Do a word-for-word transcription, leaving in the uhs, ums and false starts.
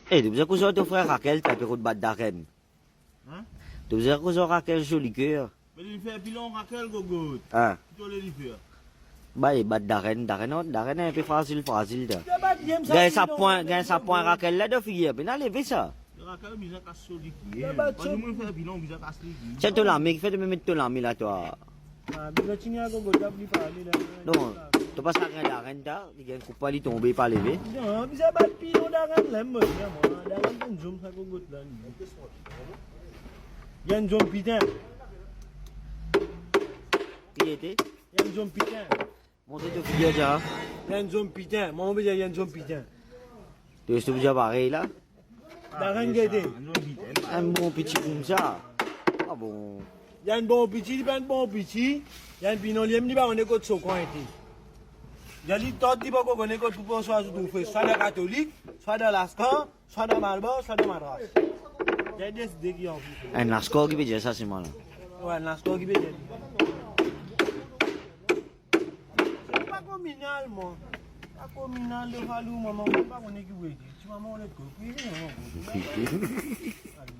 Eh, to bizin koz ar to frer Rakel, ta pe kot bat Darren. Hein? To bizin koz ar Rakel so liker. Me li fer pilon Rakel, gogot. Ah. Ki to le li fer? Ba, li bat Darren, Darren, non, Darren inpe frazil, frazil, ta. Gagn sa pwin, gagn sa pwin Rakel la dan figir, pena leve sa. Rakel bizin kas so liker. Pas nou fer pilon, bizin kas liker. Tiens, to lame, ki fer to met to lame la, twa? Ah, bizin tign ar gogot la, pou li pale la. Non, to pa sa gagn Darren, ta. Li gagn koup, li tonbe, pa leve. Non, bizin bat pilon Darren la, mo dir mwa. Darren gagn zom sa gogot la, li. Gagn zom pitin. Ki ete? Gagn zom pitin. Montre to figir sa. Gagn zom pitin. Mwa, mo bizin gagn zom pitin. To, to bizin parey la. Darren gete. Enn bon piti koumsa. Ah bon. Li enn bon piti, li pa enn bon piti. Li enn pilon, li mem li pa kone kot so kan ete. Li, li tou, li pa kone kot pou pran swa zot trouve, swa dan Katolik, swa dan Laskar, swa dan Malbar, swa dan Madras. Li deside ki anvi. Enn Laskar ki pe dir sa, se mwa la. Wi, enn Laskar ki pe dir. Pa kominal, mwa. Pa kominal, de falou, mama, mo pa kone ki ou ete. Ti mama, ou ete kot? Wi, wi, mama.